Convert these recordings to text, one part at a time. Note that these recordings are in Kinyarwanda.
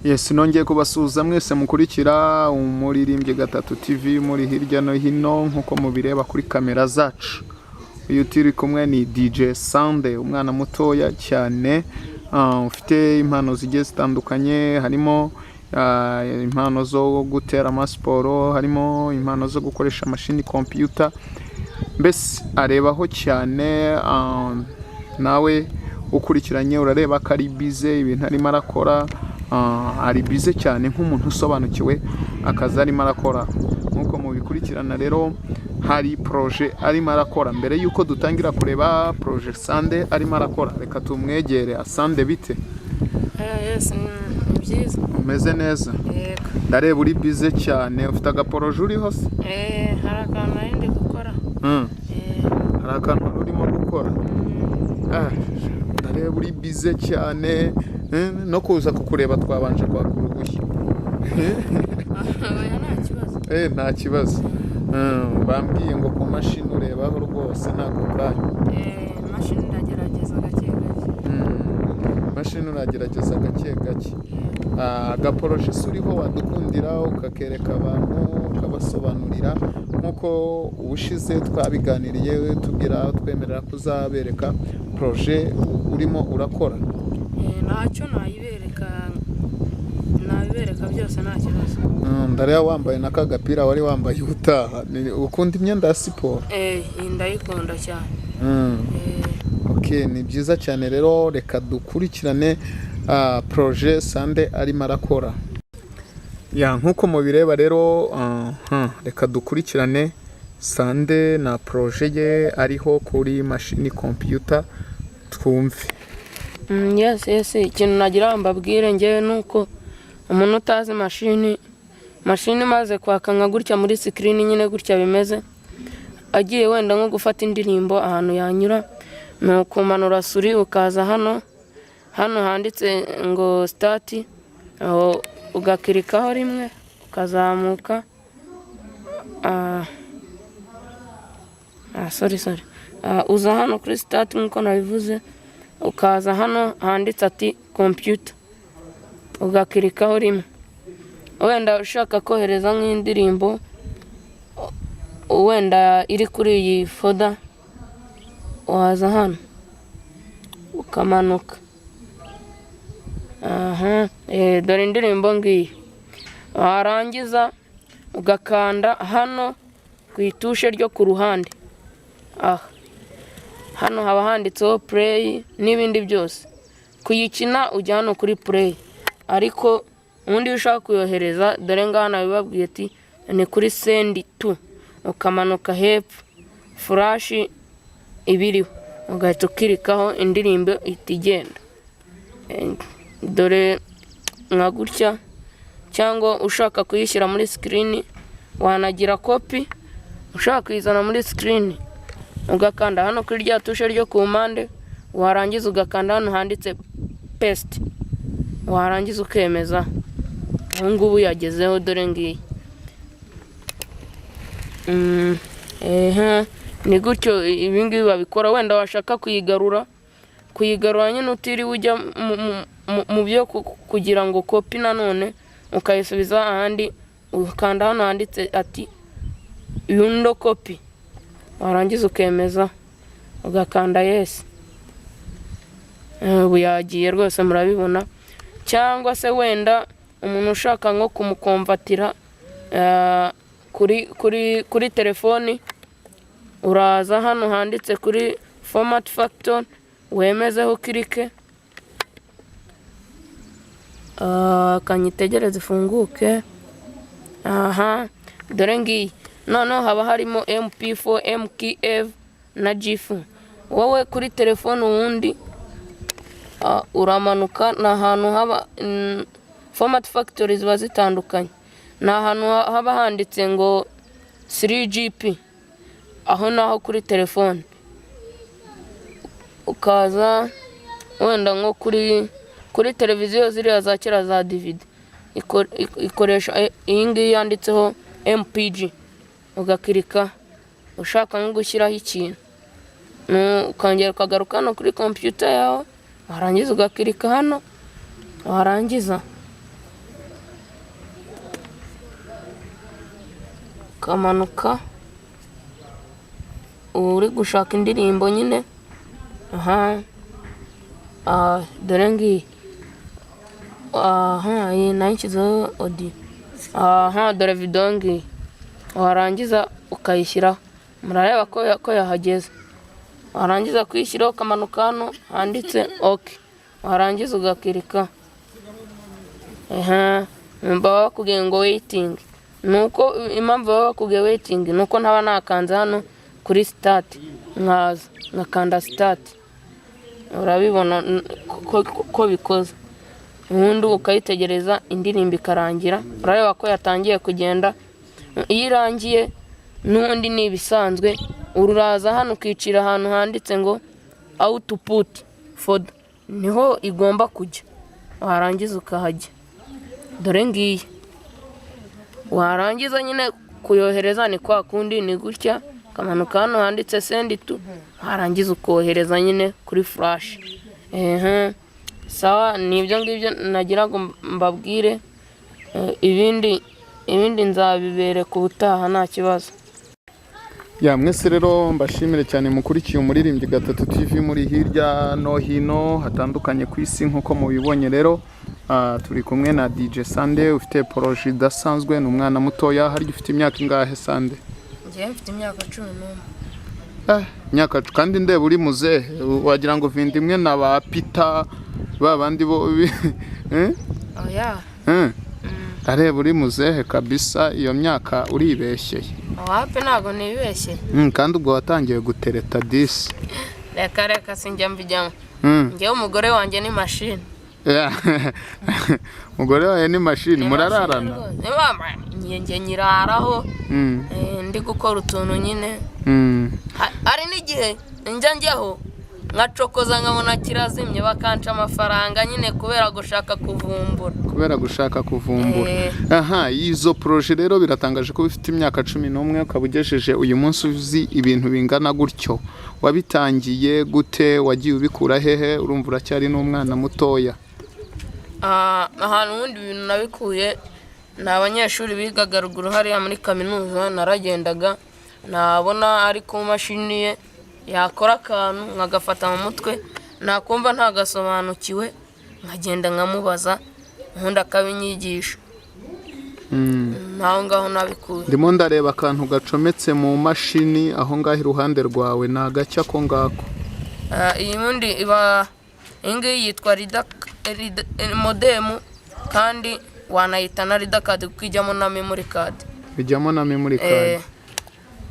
Yes, nongeye kubasuhuza mwese mukurikira Umuririmbyi Gatatu TV muri hirya no hino. Nk'uko mubireba kuri kamera zacu, uyu turi kumwe ni DJ Sande, umwana mutoya cyane ufite impano zigiye zitandukanye, harimo impano zo gutera amasiporo, harimo impano zo gukoresha mashini computer, mbese arebaho cyane. Nawe ukurikiranye urareba ko ari busy, ibintu arimo arakora, ari busy cyane nk'umuntu usobanukiwe akazi arimo arakora. Nk'uko mubikurikirana rero, hari projet arimo arakora. Mbere y'uko dutangira kureba projet Sande arimo arakora, reka tumwegere. Asande, bite? Yes, ni byiza. Umeze neza? Yego. Ndareba uri busy cyane, ufite agaprojet uriho se? Hari akantu nari ndi gukora. Hari akantu wari urimo gukora. Ndareba uri busy cyane. No kuza kukureba twabanje kwaka uruhushya. Oya, nta kibazo. Nta kibazo. Bambwiye ngo ku mashini urebaho rwose nako kanya. Imashini ndagerageza gake gake. Mashini uragerageza gake gake. Agaprojet se uriho wadukundira ukakereka abantu, ukabasobanurira, nk'uko ubushize twabiganiriye, tubwira twemerera kuzabereka projet urimo urakora? Ntacyo nayibereka, nabibereka byose, nta kibazo. Ndareba wambaye na ka gapira wari wambaye ubutaha. Ukunda imyenda ya siporo? Iyi ndayikunda cyane. Ok, ni byiza cyane rero, reka dukurikirane projet Sande arimo arakora. Ya, nk'uko mubireba rero, reka dukurikirane Sande na projet ye ariho kuri mashini computer, twumve. Yes, ikintu nagira ngo mbabwire ngewe ni uko umuntu utazi mashini, mashini imaze kwaka nka gutya muri screen nyine gutya bimeze, agiye wenda nko gufata indirimbo, ahantu yanyura ni ukumanura souris, ukaza hano hano handitse ngo start, aho ugakirikaho rimwe, ukazamuka. Sorry, sorry. Uza hano kuri start nk'uko nabivuze, ukaza hano handitse ati computer, ugakirikaho rimwe. Wenda ushaka kohereza nk'indirimbo wenda iri kuri iyi folder, waza hano ukamanuka. Aha, dore indirimbo ngiyi. Warangiza ugakanda hano ku itushe ryo ku ruhande aha, hano haba handitseho play n'ibindi byose. Kuyikina ujya hano kuri play, ariko ubundi iyo ushaka kuyohereza, dore ngaha nabibabwiye ati ni kuri send to, ukamanuka hepfo, flash ibiriho, ugahita ukirikaho, indirimbo ihita igenda. Dore nka gutya. Cyangwa ushaka kuyishyira muri screen, wanagira copy. Ushaka kuyizana muri screen, ugakanda hano kuri rya tushe ryo ku mpande, warangiza ugakanda hano handitse paste, warangiza ukemeza. Ubu ngubu yagezeho, dore ngiyi. Ehe, ni gutyo ibi ngibi babikora. Wenda washaka kuyigarura, kuyigarura nyine utiriwe ujya mu byo kugira ngo copy nanone ukayisubiza ahandi, ukanda hano handitse ati undo copy, warangiza ukemeza, ugakanda yes. Ubu yagiye rwose, murabibona. Cyangwa se wenda umuntu ushaka nko kumukomvatira kuri telefoni, uraza hano handitse kuri Format Factory, wemezeho, ukirike. Kanyitegereze ifunguke. Aha, dore ngiyi. Noneho haba harimo MP4, MKV na GIF. Wowe kuri telefone ubundi uramanuka, ni ahantu haba Format Factory ziba zitandukanye, ni ahantu haba handitse ngo 3GP, aho naho kuri telefone. Ukaza wenda nko kuri televiziyo ziriya za kera za DVD, ikoresha iyi ngiyi yanditseho MPG, ugakirika. Ushaka nko gushyiraho ikintu, ukongera ukagaruka hano kuri kompiyuta yawe, warangiza ugakirika hano, warangiza Ukamanuka uri gushaka indirimbo nyine. Aha, dore ngiyi. Aha, iyi nayo nshyizeho audio. Aha, dore video ngiyi. Warangiza ukayishyiraho, murareba ko yahageze. Warangiza kuyishyiraho, ukamanuka hano handitse OK, warangiza ugakirika. Aha baba bakubwiye ngo waiting. Nuko impamvu baba bakubwiye waiting ni uko ntaba nakanze hano kuri start, nkaza ngakanda start. Urabibona ko bikoze. Ubundi ukayitegereza indirimbo ikarangira. Urareba ko yatangiye kugenda. Iyo irangiye n'ubundi ni ibisanzwe, uraza hano ukicira ahantu handitse ngo output folder, niho igomba kujya. Warangiza ukahajya, dore ngiyi. Warangiza nyine kuyohereza ni kwa kundi, ni gutya, ukamanuka hano handitse send to, warangiza ukohereza nyine kuri flash. Ehe, sawa, ni ibyo ngibyo nagira ngo mbabwire. Ibindi nzabibereka ubutaha, nta kibazo. Ya, mwese rero mbashimire cyane mukurikiye Umuririmbyi Gatatu TV muri hirya no hino hatandukanye ku isi. Nk'uko mubibonye rero, turi kumwe na DJ Sande ufite projet idasanzwe. Ni umwana mutoya. Harya ufite imyaka ingahe, Sande? Njyewe mfite imyaka 11. Imyaka, kandi ndeba uri muzehe, wagira ngo vinda imwe na ba Peter ba bandi bo, eh? Oya. Eh? Areba uri muzehe kabisa, iyo myaka uribeshyeye. Wapi, ntabwo nibeshye. Kandi ubwo watangiye gutereta disi. Reka reka, sinjya mbijyamo. Njyewe umugore wanjye ni mashini. Yeah. Umugore wawe ni mashini, murararana? Njye nyiraraho. Ndi gukora utuntu nyine. Hari n'igihe njya njyaho nkacokoza nkabona kirazimye, bakanca amafaranga nyine kubera gushaka kuvumbura. Kubera gushaka kuvumbura. Eh. Aha, izo projet rero biratangaje ko ufite imyaka 11 ukaba ugejeje uyu munsi uzi ibintu bingana gutyo. Wabitangiye gute? Wagiye ubikura hehe? Urumva uracyari n'umwana mutoya. Ahantu ubundi ibintu nabikuye ni abanyeshuri bigaga ruguru hariya muri kaminuza. Naragendaga nabona ari ku mashini ye yakora akantu nkagafata mu mutwe, nakumva ntagasobanukiwe nkagenda nkamubaza, ubundi akabinyigisha. Naho ngaho nabikuye. Ndimo ndareba akantu gacometse mu mashini aho ngaho iruhande rwawe, ni agacya ko ngako? Iyi bundi iba, iyi ngiyi yitwa modem, kandi wanayita na reader card kuko ijyamo na memory card. Bijyamo na memory Eh. card.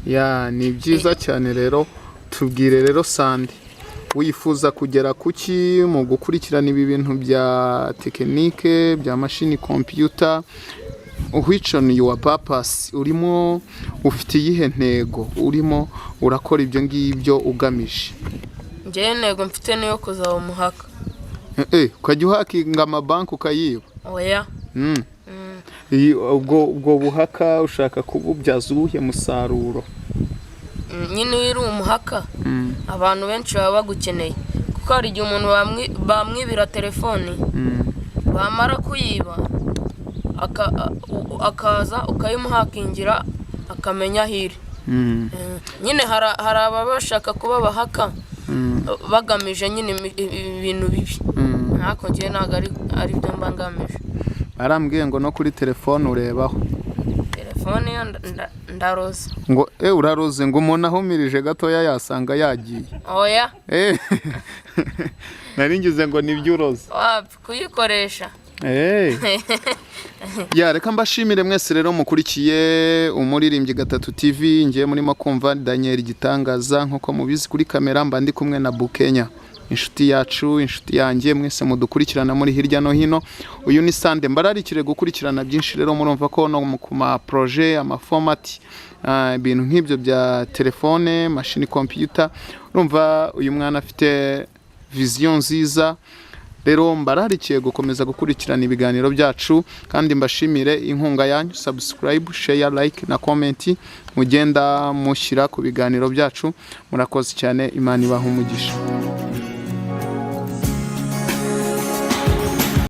Ya, ni byiza cyane rero. Tubwire rero Sandi, wifuza kugera kuki mu gukurikirana ibi bintu bya tekinike, bya mashini computer? Which on your purpose? Urimo ufite iyihe ntego urimo urakora ibyo ngibyo ugamije? Njyewe intego mfite niyo kuzaba umuhacker. Ukajya uhakinga amabanki ukayiba? Oya. Ubwo buhacker ushaka kububyaza uwuhe musaruro? Nyine iyo uri umuhacker abantu benshi baba bagukeneye, kuko hari igihe umuntu bamwibira telefoni, bamara kuyiba akaza ukayimuhakingira akamenya aho iri. Nyine hari ababa bashaka kuba abahacker bagamije nyine ibintu bibi, ariko njyewe ntabwo ari byo mba ngamije. Arambwiye ngo no kuri telefone urebaho. Telefone yo ndaroza. Ngo uraroze, ngo umuntu ahumirije gatoya yasanga yagiye. Oya. Nari ngize ngo nibyo uroze. Wapi, kuyikoresha. Ya, reka mbashimire mwese rero mukurikiye Umuririmbyi Gatatu TV. Ngiye murimo kumva Daniel Gitangaza. Nkuko mubizi, kuri kamera mba ndi kumwe na Bukenya, inshuti yacu, inshuti yanjye. Mwese mudukurikirana muri hirya no hino, uyu ni Sande, mbararikire gukurikirana byinshi. Rero murumva ko no ku ma projet, amafomati, ibintu nk'ibyo bya telefone, mashini computer, urumva uyu mwana afite vision nziza. Rero mbararikiye gukomeza gukurikirana ibiganiro byacu, kandi mbashimire inkunga yanyu, subscribe, share, like na comment mugenda mushyira ku biganiro byacu. Murakoze cyane, Imana ibaha umugisha.